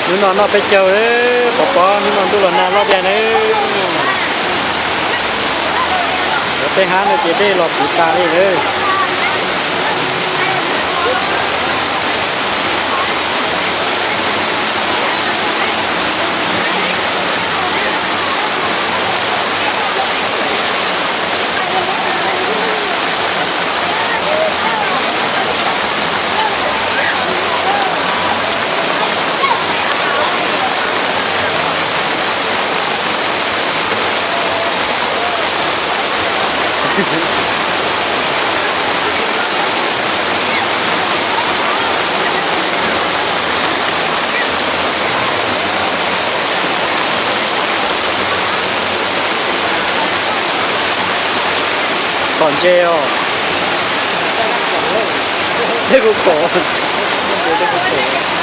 Hnub no noj peb caug, pov pob hnub no ntuj los nag loj tiag ne. Cov tej hab no ces dej los puv tas li lawm. Txhom ntse os. Dej kuj pom.